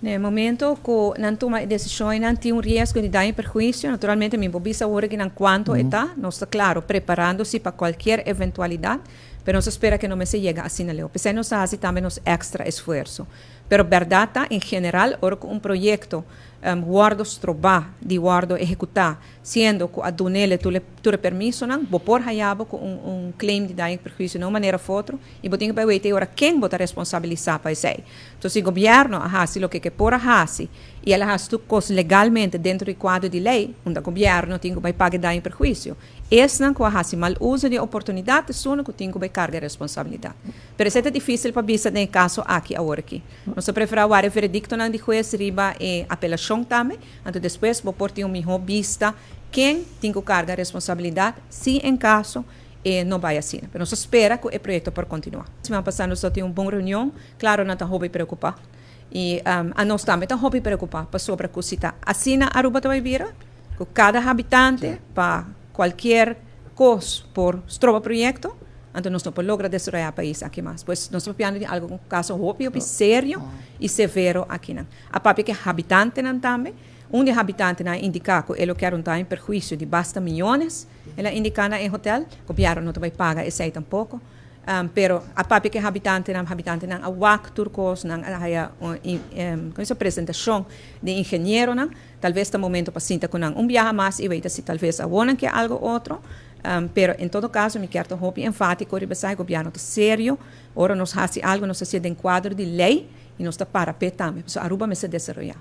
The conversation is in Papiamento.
Na e momento cu nan tuma e decision nan tin un riesgo di daño y perhuicio. Naturalmente mi por bisa awor aki nan cuanto e ta. Nos ta claro preparando si pa cualkier eventualidad, pero nos ta spera cu no mester yega asina leu. P'esey nos ta haci tambe nos extra esfuerzo. Pero berdad ta en general ora cu un proyecto wordo stroba di wordo ehecuta siendo cu a dunele tur e permisonan, bo por haya bo cu un claim di daño y perhuicio na un manera of otro y bo tin cu bay weta e ora ken bo ta responsabilisa pa esey. Entonces si gobierno a haci loke ke por a haci y el a haci tur cos legalmente dentro di cuadro di ley, unda gobierno tin cu bay paga e daño y perhuicio, esnan cu a haci mal uso di e oportunidad esunnan cu tin cu bay carga e responsabilidad. Pero esey ta dificil pa bisa den e caso aki awor aki. Nos ta prefera wara e veredictonan di huez riba e apelacion tambe, anto despues bo por tin un miho bista ken tin cu carga responsabilidad si en caso e no bay asina. Pero nos ta spera cu e proyecto por continua. Siman pasa nos ta tin un bon reunion. Claro nan ta hopi preocupa y anos tambe ta hopi preocupa pasobra cu si ta asina Aruba ta bay bira cu cada habitante pa cualkier cos por stroba proyecto anto nos no por logra desaroya pais aki mas. Pues nos ta papiando di algo un caso hopi hopi serio y severo akinan. A papia cu e habitantenan tambe, un di e habitantenan a indica cu e lo kier un daño y perhuicio di basta miyones, el a indica na e hotel, gobierno no ta bay paga esey tampoco. Pero a papia ku e habitantenan, habitantenan a wak tur kos, nan a haya un komo se presentashon di ingenieronan, tal bes ta momento pa sinta ku nan un biaha mas i weta si tal bes awor nan ke algo otro, pero en todo kaso mi kier ta hopi enfatiko riba esaki, gobièrnu ta serio, ora nos hasi algo nos ta hasié den kuadro di lei i nos ta para p'e tambe, pasobra Aruba mester desaroyá.